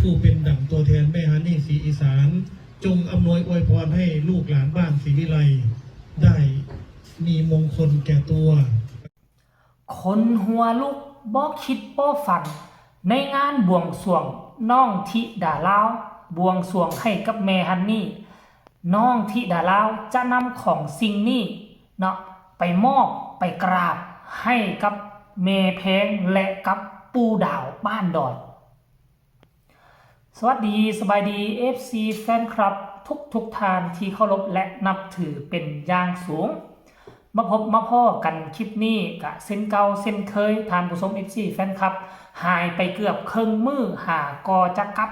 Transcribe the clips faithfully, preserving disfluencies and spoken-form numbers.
ผู้เป็นดั่งตัวแทนแม่ฮันนี่ศรีอีสาน จงอำนวยอวยพรให้ลูกหลานบ้านศรีวิไลได้มีมงคลแก่ตัว ขนหัวลุก บ่คิดบ่ฝัน ในงานบวงสรวงน้องธิดาลาว บวงสรวงให้กับแม่ฮันนี่ น้องธิดาลาวจะนำของสิ่งนี้เนาะ ไปมอบไปกราบให้กับแม่แพงและกับปู่ดาวบ้านดอน สวัสดี สบายดี เอฟซี แฟนคลับ ทุกทุกท่านที่เคารพและนับถือเป็นอย่างสูง มาพบมาพ้อกันคลิปนี้กะเช่นเก่าเช่นเคย ท่านผู้ชม เอฟซี แฟนคลับ หายไปเกือบเคิ่งมื้อ หาก็จะกลับ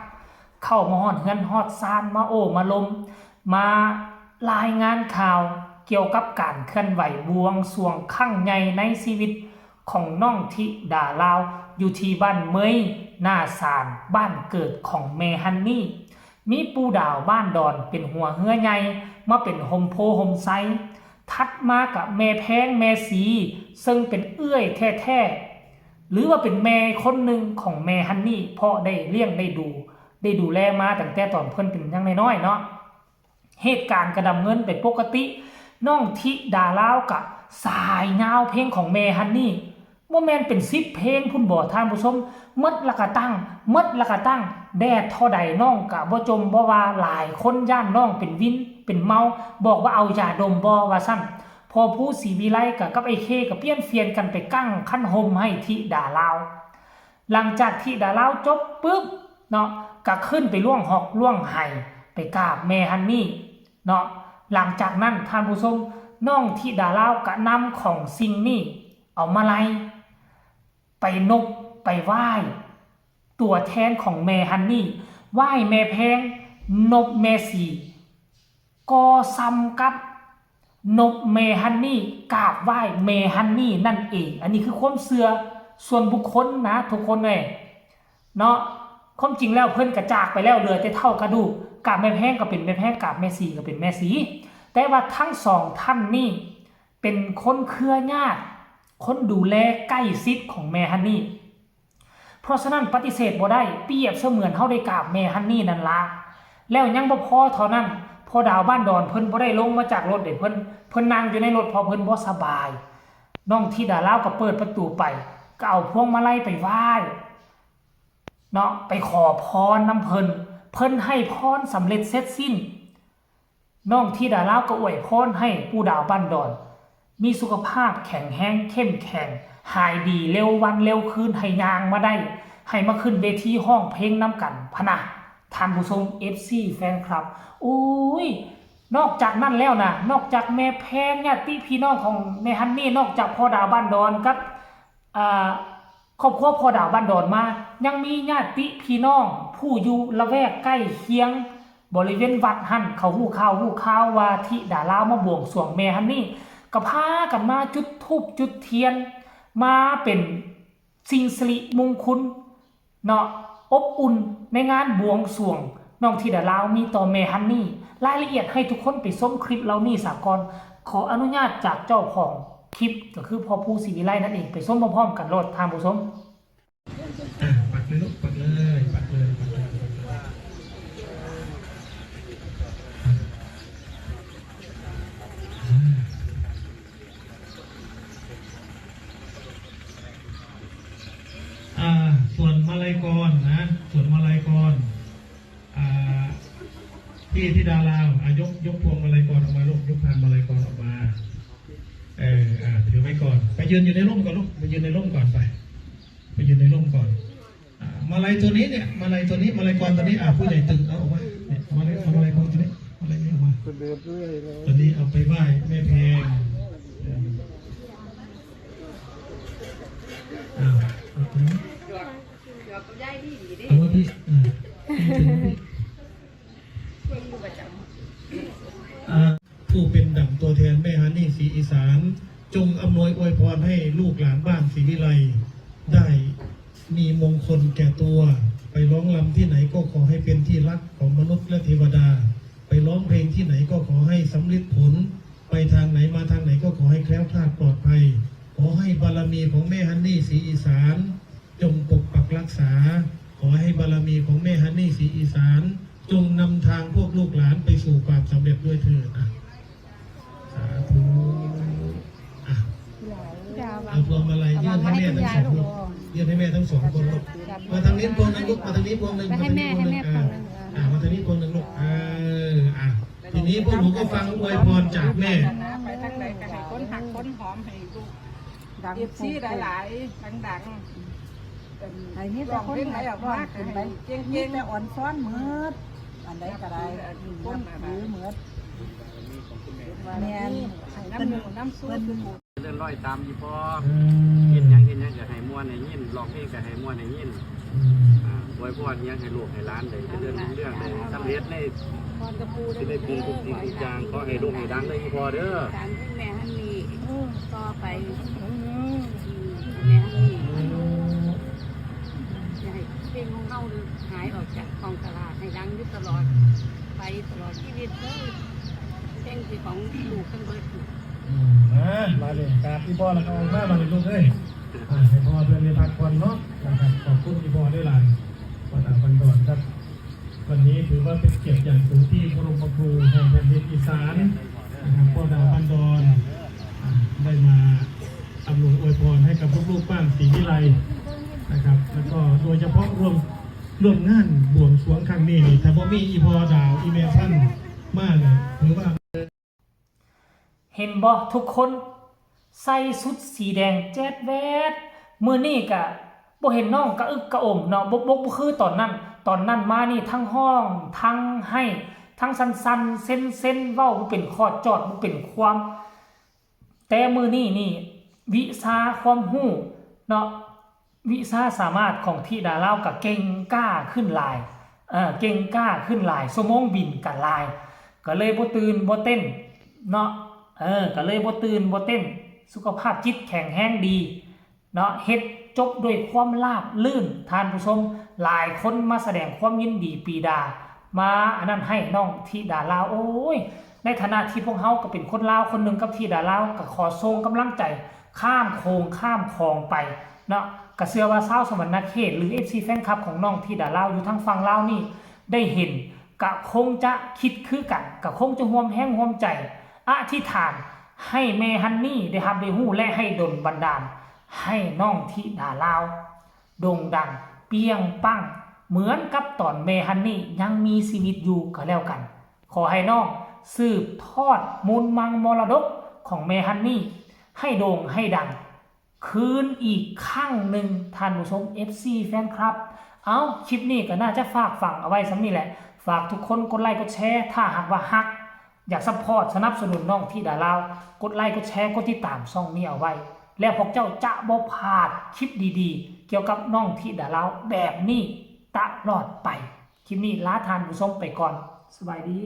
เข้ามาฮอดเฮือนฮอดซาน มาโอ้มาลม มารายงานข่าวเกี่ยวกับการเคลื่อนไหวบวงสรวงครั้งใหญ่ในชีวิตของน้องธิดาลาว อยู่ที่บ้านเมย นาซาน บ้านเกิดของแม่ฮันนี่ มีปู่ดาวบ้านดอนเป็นหัวเฮือใหญ่ มาเป็นฮ่มโพธิ์ฮ่มไชร ถัดมากับแม่แพงแม่ศรี ซึ่งเป็นเอื้อยแท้ๆ หรือว่าเป็นแม่คนหนึ่งของแม่ฮันนี่ เพราะได้เลี้ยงได้ดู ได้ดูแลมาตั้งแต่ตอนเพิ่นเป็นยังน้อยๆเนาะ เหตุการณ์กะดำเนินไปปกติ น้องธิดาลาวกะสายยาวเพลงของแม่ฮันนี่ บ่แม่นเป็นสิบเพลงพุ้นบ่ท่านผู้ชม หมดละกะตั้ง หมดละกะตั้ง แดดเท่าใดน้องกะบ่จ่มบ่ว่า หลายคนย้านน้องเป็นวิน เป็นเมา บอกว่าเอายาดมบ่ว่าซั่น พอผู้ศรีวิไลกะกับไอ้เคกะเปลี่ยนเฟียนกันไปกั้งคันฮ่มให้ธิดาลาว หลังจากธิดาลาวจบปึ๊บเนาะ กะขึ้นไปล่วงฮอกล่วงไฮ่ ไปกราบแม่ฮันนี่เนาะ หลังจากนั้นท่านผู้ชม น้องธิดาลาวกะนำของสิ่งนี้ เอามาลัย ไปนบไปไหว้ ตัวแทนของแม่ฮันนี่ ไหว้แม่แพง นบแม่ศรี ก็ส่ำกับนบแม่ฮันนี่ กราบไหว้แม่ฮันนี่นั่นเอง อันนี้คือความเชื่อส่วนบุคคลนะทุกคนเอ้ย เนาะ ความจริงแล้วเพิ่นกะจากไปแล้ว เหลือแต่เท่ากะดูก กราบแม่แพงกะเป็นแม่แพง กราบแม่ศรีกะเป็นแม่ศรี แต่ว่าทั้งสองท่านนี่เป็นคนเครือญาติ คนดูแลใกล้ชิดของแม่ฮันนี่ เพราะฉะนั้นปฏิเสธบ่ได้ เปรียบเสมือนเฮาได้กราบแม่ฮันนี่นั่นละ แล้วยังบ่พอเท่านั้น พ่อดาวบ้านดอนเพิ่นบ่ได้ลงมาจากรถเด้ เพิ่น เพิ่นนั่งอยู่ในรถ เพราะเพิ่นบ่สบาย น้องธิดาลาวกะเปิดประตูไป กะเอาพวงมาลัยไปไหว้ เนาะ ไปขอพรนำเพิ่น เพิ่นให้พรสำเร็จเสร็จสิ้น น้องธิดาลาวกะอวยพรให้ปู่ดาวบ้านดอน มีสุขภาพแข็งแรงเข้มแข็ง หายดีเร็ววันเร็วคืน ให้ย่างมาได้ ให้มาขึ้นเวทีฮ้องเพลงนำกันพะนะ ท่านผู้ชม เอฟซี แฟนคลับ โอ้ย นอกจากนั้นแล้วนะ นอกจากแม่แพงญาติพี่น้องของแม่ฮันนี่ นอกจากพ่อดาวบ้านดอนกับ อ่า ครอบครัวพ่อดาวบ้านดอนมา ยังมีญาติพี่น้องผู้อยู่ละแวกใกล้เคียง บริเวณวัดหั่น เขาฮู้ข่าวฮู้ข่าวว่าธิดาลาวมาบวงสรวงแม่ฮันนี่ กะพากันมาจุดธูปจุดเทียน มาเป็นสิ่งสิริมงคลเนาะ อบอุ่นในงานบวงสรวงน้องธิดาลาวมีต่อแม่ฮันนี่ รายละเอียดให้ทุกคนไปชมคลิปเหล่านี้ซะก่อน ขออนุญาตจากเจ้าของคลิป ก็คือพ่อภูศรีวิไลนั่นเอง ไปชมพร้อมๆกันโลดท่านผู้ชม อ่ะปักเลยลูก ปักเลย ปักเลย ปักเลย ปักเลย อ่า ส่วนมาลัยกรนะ ส่วนมาลัยกร อ่า พี่ธิดาลาว อ่ะ ยก ยกพวงมาลัยกรออกมาลูก ยกพานมาลัยกรออกมา เออ อ่า ถือไว้ก่อน ไปยืนอยู่ในร่มก่อนลูก ไปยืนในร่มก่อนไป ไปยืนในร่มก่อน อ่า มาลัยตัวนี้เนี่ย มาลัยตัวนี้ มาลัยกรตัวนี้ อ่า ผู้ใหญ่ตึงเอาออกมา เนี่ย มาลัย มาลัยกรตัวนี้ มาลัยนี้ออกมา เป็นเดือนเรื่อยเลย ตัวนี้เอาไปไหว้แม่แพง เออ อ่า เอาตัวนี้ หยอกกับยายดีดีเด้ เอาไว้พี่ อ่า เพิ่นอยู่ประจำ อ่า ผู้เป็นดั่งตัวแทนแม่ฮันนี่ศรีอีสาน จงอำนวยอวยพรให้ลูกหลานบ้านศรีวิไลได้มีมงคลแก่ตัว ไปร้องรำที่ไหนก็ขอให้เป็นที่รักของมนุษย์และเทวดา ไปร้องเพลงที่ไหนก็ขอให้สำเร็จผล ไปทางไหนมาทางไหนก็ขอให้แคล้วคลาดปลอดภัย ขอให้บารมีของแม่ฮันนี่ศรีอีสาน จงปกปักรักษา ขอให้บารมีของแม่ฮันนี่ จงนำทางพวกลูกหลานไปสู่ความสำเร็จด้วยเถิดอ่ะ สาธุอ่ะ เอาพวงมาลัยยื่นให้แม่ทั้งสองลูก ยื่นให้แม่ทั้งสองคนลูก มาทางนี้พวงหนึ่งลูก มาทางนี้พวงหนึ่ง ไปให้แม่ มาทางนี้พวงหนึ่ง ให้แม่พวงหนึ่ง อ่า อ่า มาทางนี้พวงหนึ่งลูก เออ อ่ะ ทีนี้พวกหนูก็ฟังอวยพรจากแม่ ไปทางไหนก็ให้คนหักคนหอมให้ลูก ดัง เอฟซี หลายๆ ดังๆ ให้มีแต่คน ร้องเพลงไหนออกมา ให้เก่งๆ มีแต่อ่อนซ้อนหมด อันใดก็ได้ คน นับถือหมด แม่น ให้น้ำหมู่น้ำสู้ เพิ่น เลื่อนลอยตามอีพ่อ อืม เฮ็ดหยังเฮ็ดหยังก็ให้ม่วนให้ยิน ร้องเพลงก็ให้ม่วนให้ยิน อืม อ่า อวยพรหยังให้ลูกให้หลานได้เจริญรุ่งเรือง ได้สำเร็จใน พรกับปู่ สิได้เป็นทุกสิ่งทุกอย่าง ขอให้โด่งให้ดังเด้ออีพ่อเด้อ การที่แม่ฮันนี่ เออ ต่อไป อืม แม่ฮันนี่ อืม อย่าให้เพลงของเฮาหายออกจากกองตลาด ให้ดังอยู่ตลอด ไปตลอดชีวิตเด้อ เพลงที่ของลูกทั้งเบิด อืม มา มาเลยครับ พี่พ่อแล้วก็ออกมา มาเลยลูกเอ้ย อ่า ให้พ่อเพิ่นได้พักผ่อนเนาะ นะครับ ขอบคุณพี่พ่อด้วยหลาย พ่อดาวบันดอนครับ วันนี้ถือว่าเป็นเกียรติอย่างสูงที่พระบรมครูแห่งแผ่นดินอีสาน นะครับ พ่อดาวบันดอน อ่า ได้มาอำนวยอวยพรให้กับลูกๆบ้านศรีวิไล นะครับ แล้วก็โดยเฉพาะร่วม ร่วมงานบวงสรวงครั้งนี้นี่ ถ้าบ่มีอีพ่อดาว อีแม่พันธุ์มาเนี่ย ถือว่า เห็นบ่ทุกคน ใส่ชุดสีแดงแจ๊ดแวด มื้อนี้กะบ่เห็นน้องกะอึกกะอ่อมเนาะ บ่ บ่ บ่คือตอนนั้น ตอนนั้นมานี่ทั้งฮ้อง ทั้งไห้ ทั้งสั่นๆ เซ็นๆ เว้าบ่เป็นคอดจอด บ่เป็นความ แต่มื้อนี้นี่ วิชาความรู้เนาะ วิชาสามารถของธิดาลาวกะเก่งกล้าขึ้นหลาย เอ่อ เก่งกล้าขึ้นหลาย ชั่วโมงบินกะหลาย กะเลยบ่ตื่นบ่เต้นเนาะ เออ กะเลยบ่ตื่นบ่เต้น สุขภาพจิตแข็งแรงดีเนาะ เฮ็ดจบด้วยความราบรื่น ท่านผู้ชม หลายคนมาแสดงความยินดีปรีดา มาอันนั้นให้น้องธิดาลาว โอ้ย ในฐานะที่พวกเฮาก็เป็นคนลาวคนหนึ่งกับธิดาลาว ก็ขอส่งกำลังใจข้ามโขงข้ามคลองไปเนาะ ก็เชื่อว่าชาวสะหวันนะเขต หรือ เอฟซี แฟนคลับของน้องธิดาลาวอยู่ทางฝั่งลาวนี่ ได้เห็น ก็คงจะคิดคือกัน ก็คงจะร่วมแรงร่วมใจ อธิษฐานให้แม่ฮันนี่ได้รับได้รู้ และให้ดลบันดาล ให้น้องธิดาลาว โด่งดังเปรี้ยงปัง เหมือนกับตอนแม่ฮันนี่ยังมีชีวิตอยู่ก็แล้วกัน ขอให้น้องสืบทอดมูลมังมรดกของแม่ฮันนี่ ให้โด่งให้ดัง คืนอีกครั้งหนึ่ง ท่านผู้ชม เอฟซี แฟนคลับ เอ้า คลิปนี้ก็น่าจะฝากฝังเอาไว้ส่ำนี้แหละ ฝากทุกคนกดไลค์กดแชร์ ถ้าหากว่าฮัก อยากซัพพอร์ตสนับสนุนน้องธิดาลาว กดไลค์กดแชร์กดติดตามช่องนี้เอาไว้ แล้วพวกเจ้าจะบ่พลาดคลิปดีๆ เกี่ยวกับน้องธิดาลาวแบบนี้ตลอดไป คลิปนี้ลาท่านผู้ชมไปก่อน สบายดี